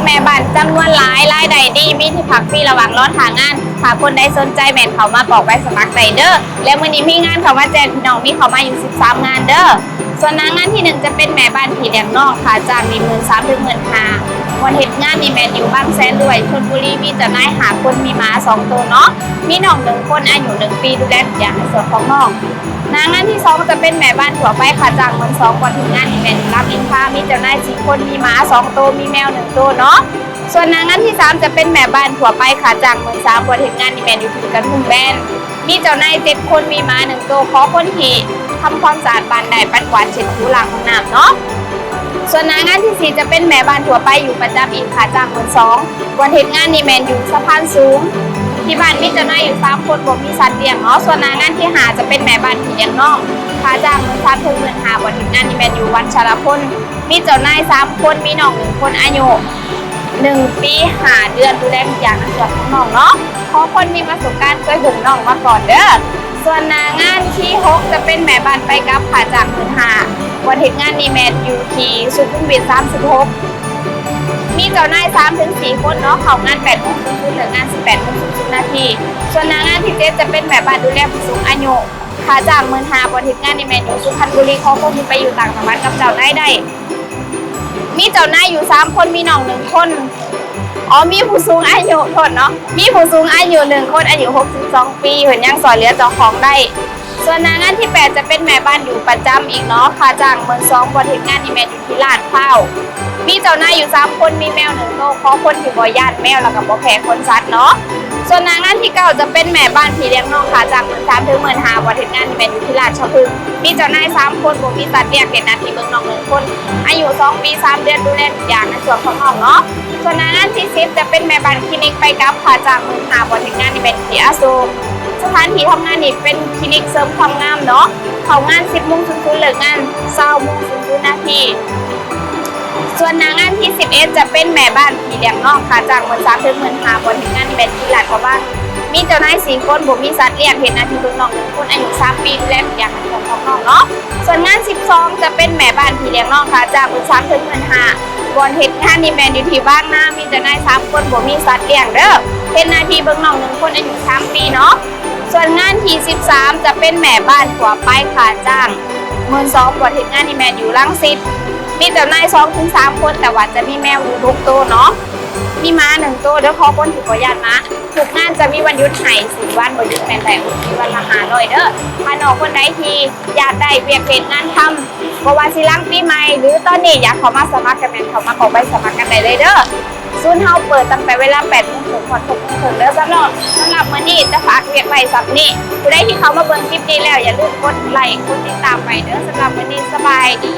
ແມ່ບ້ານຈຳນວນຫຼາຍ ລາຍໄດ້ດີ ມີທີ່ພັກຟຣີ ລະຫວ່າງລໍຖ້າງານ. ຖ້າຄົນໃດສົນໃຈແມ່ນເຂົ້າມາກອກໃບສະໝັກໄດ້ເດີ້. ແລະ ມື້ນີ້ມີງານເຂົ້າມາແຈ້ງພີ່ນ້ອງ ມີເຂົ້າມາຢູ່ສິບສາມງານເດີ້. ສ່ວນໜ້າງານທີໜຶ່ງຈະເປັນແມ່ບ້ານພີ່ລ້ຽງນ້ອງ ຄ່າຈ້າງນີ້ໝື່ນສາມເຖິງໝື່ນຫ້າ. ບ່ອນເຮັດງານນີ້ແມ່ນຢູ່ບາງແສນດ້ວຍ ຊົນບຸລີ. ມີເຈົ້ານາຍຫ້າຄົນ ມີໝາສອງໂຕເນາະ ມີນ້ອງໜຶ່ງຄົນ ອາຍຸໜຶ່ງປີ ດູແລທຸກຢ່າງໃນສ່ວນຂອງນ້ອງ. ໜ້າງານທີສອງຈະເປັນແມ່ບ້ານທົ່ວໄປ ຄ່າຈ້າງໝື່ນສອງ. ບ່ອນເຮັດງານນີ້ແມ່ນຢູ່ລາມອິນທາ ມີເຈົ້ານາຍສີ່ຄົນ ມີໝາສອງໂຕ ມີແມວໜຶ່ງໂຕເນາະ. ສ່ວນໜ້າງານທີສາມຈະເປັນແມ່ບ້ານທົ່ວໄປ ຄ່າຈ້າງໝື່ນສາມ. ບ່ອນເຮັດງານນີ້ແມ່ນຢູ່ທີ່ກະທຸມແບນ ມີເຈົ້ານາຍເຈັດຄົນ ມີໝາໜຶ່ງໂຕ. ຂໍຄົນທີ່ທຳຄວາມສະອາດບ້ານໄດ້ ປັດກວາດເຊັດຖູລ້າງຫ້ອງນ້ຳເນາະ. ສ່ວນໜ້າງານທີສີ່ຈະເປັນແມ່ບ້ານທົ່ວໄປ ຢູ່ປະຈຳອີກ ຄ່າຈ້າງໝື່ນສອງ. ບ່ອນເຮັດງານນີ້ແມ່ນຢູ່ສະພານສູງ. ທີ່ບ້ານມີເຈົ້ານາຍຢູ່ສາມຄົນ ບໍ່ມີສັດລ້ຽງເນາະ. ສ່ວນໜ້າງານທີຫ້າຈະເປັນແມ່ບ້ານພີ່ລ້ຽງນ້ອງ ຄ່າຈ້າງໝື່ນສາມເຖິງໝື່ນຫ້າ. ບ່ອນເຮັດງານນີ້ແມ່ນຢູ່ວັດຊະລະພົນ ມີເຈົ້ານາຍສາມຄົນ ມີນ້ອງໜຶ່ງຄົນ ອາຍຸໜຶ່ງປີຫ້າເດືອນ ດູແລທຸກຢ່າງໃນສ່ວນຂອງນ້ອງເນາະ. ຂໍຄົນມີປະສົບການເຄີຍຫຸ້ມນ້ອງມາກ່ອນເດີ້. ສ່ວນໜ້າງານທີຫົກຈະເປັນແມ່ບ້ານໄປກັບ ຄ່າຈ້າງໝື່ນຫ້າ. ບ່ອນເຮັດງານນີ້ແມ່ນຢູ່ທີ່ສຸຂຸມວິດສາມສິບຫົກ ມີເຈົ້ານາຍສາມເຖິງສີ່ຄົນເນາະ. ເຂົ້າງານແປດໂມງສູນສູນ ເລີກງານສິບແປດໂມງສູນສູນນາທີ. ສ່ວນໜ້າງານທີເຈັດຈະເປັນແມ່ບ້ານດູແລຜູ້ສູງອາຍຸ ຄ່າຈ້າງໝື່ນຫ້າ. ບ່ອນເຮັດງານນີ້ແມ່ນຢູ່ສຸພັນບຸລີ. ຂໍຄົນທີ່ໄປຢູ່ຕ່າງຈັງຫວັດກັບເຈົ້ານາຍໄດ້. ມີເຈົ້ານາຍຢູ່ສາມຄົນ ມີນ້ອງໜຶ່ງຄົນ ອໍ ມີຜູ້ສູງອາຍຸ ໂທດເນາະ ມີຜູ້ສູງອາຍຸໜຶ່ງຄົນ ອາຍຸຫົກສິບສອງປີ ເພິ່ນຍັງຊ່ອຍເຫຼືອເຈົ້າຂອງໄດ້. ສ່ວນໜ້າງານທີແປດຈະເປັນແມ່ບ້ານຢູ່ປະຈຳອີກເນາະ ຄ່າຈ້າງໝື່ນສອງ. ບ່ອນເຮັດງານນີ້ແມ່ນຢູ່ທີ່ລາດພ້າວ ມີເຈົ້ານາຍຢູ່ສາມຄົນ ມີແມວໜຶ່ງໂຕ. ຂໍຄົນທີ່ບໍ່ຢ້ານແມວ ແລ້ວກໍບໍ່ແພ້ຂົນສັດເນາະ. ສ່ວນໜ້າງານທີເກົ້າຈະເປັນແມ່ບ້ານພີ່ລ້ຽງນ້ອງ ຄ່າຈ້າງໝື່ນສາມເຖິງໝື່ນຫ້າ. ບ່ອນເຮັດງານນີ້ແມ່ນຢູ່ທີ່ລາດຊະພຶງ ມີເຈົ້ານາຍສາມຄົນ ບໍ່ມີສັດລ້ຽງ ເຮັດໜ້າທີ່ເບິ່ງນ້ອງໜຶ່ງຄົນ ອາຍຸສອງປີສາມເດືອນ ດູແລທຸກຢ່າງໃນສ່ວນຂອງນ້ອງເນາະ. ສ່ວນໜ້າງານທີສິບຈະເປັນແມ່ບ້ານຄລີນິກໄປກັບ ຄ່າຈ້າງໝື່ນຫ້າ. ບ່ອນເຮັດງານນີ້ແມ່ນທີ່ອະໂສກ ສະຖານທີ່ທຳງານນີ້ເປັນຄລີນິກເສີມຄວາມງາມເນາະ ເຂົ້າງານສິບໂມງສູນສູນ ເລີກງານຊາວໂມງສູນສູນນາທີ. ສ່ວນໜ້າງານທີສິບເອັດຈະເປັນແມ່ບ້ານພີ່ລ້ຽງນ້ອງ ຄ່າຈ້າງໝື່ນສາມເຖິງໝື່ນຫ້າ. ບ່ອນເຮັດງານນີ້ແມ່ນທີ່ລາດກະບັງ ມີເຈົ້ານາຍສີ່ຄົນ ບໍ່ມີສັດລ້ຽງ ເຮັດໜ້າທີ່ເບິ່ງນ້ອງໜຶ່ງຄົນ ອາຍຸສາມປີ ດູແລທຸກຢ່າງໃນສ່ວນຂອງນ້ອງເນາະ. ສ່ວນງານສິບສອງຈະເປັນແມ່ບ້ານພີ່ລ້ຽງນ້ອງ ຄ່າຈ້າງໝື່ນສາມເຖິງໝື່ນຫ້າ. ບ່ອນເຮັດງານນີ້ແມ່ນຢູ່ທີ່ບາງນາ ມີເຈົ້ານາຍສາມຄົນ ບໍ່ມີສັດລ້ຽງເດີ້ ເຮັດໜ້າທີ່ເບິ່ງນ້ອງໜຶ່ງຄົນ ອາຍຸສາມປີເນາະ. ສ່ວນງານທີສິບສາມຈະເປັນແມ່ບ້ານທົ່ວໄປ ຄ່າຈ້າງໝື່ນສອງ. ບ່ອນເຮັດງານນີ້ແມ່ນຢູ່ລັງສິດ ມີເຈົ້ານາຍສອງເຖິງສາມຄົນ ແຕ່ວ່າຈະມີແມວຢູ່ຫົກໂຕເນາະ ມີໝາໜຶ່ງໂຕເດີ້. ຂໍຄົນທີ່ບໍ່ຢ້ານໝາ ທຸກງານຈະມີວັນຢຸດໃຫ້ ສິບວັນ ບໍ່ຢຸດແມ່ນໄດ້ໂອທີວັນລະຫ້າຮ້ອຍເດີ້. ຖ້ານ້ອງຄົນໃດທີ່ຢາກໄດ້ວຽກເຮັດງານທຳ ບໍ່ວ່າຊິຫຼັງປີໃໝ່ ຫຼື ຕອນນີ້ຢາກເຂົ້າມາສະໝັກ ກະແມ່ນເຂົ້າມາກອກໃບສະໝັກກັນໄດ້ເລີຍເດີ້ ສູນເຮົາເປີດຕັ້ງແຕ່ເວລາແປດໂມງເຄິ່ງຮອດຫົກໂມງເຄິ່ງເດີ້. ສຳລັບ ສຳລັບມື້ນີ້ຈະຝາກວຽກໄວ້ສ່ຳນີ້ ຜູ້ໃດທີ່ເຂົ້າມາເບິ່ງຄລິບນີ້ແລ້ວ ຢ່າລືມກົດໄລ ກົດຕິດຕາມໄວ້ເດີ້. ສຳລັບມື້ນີ້ສະບາຍດີ.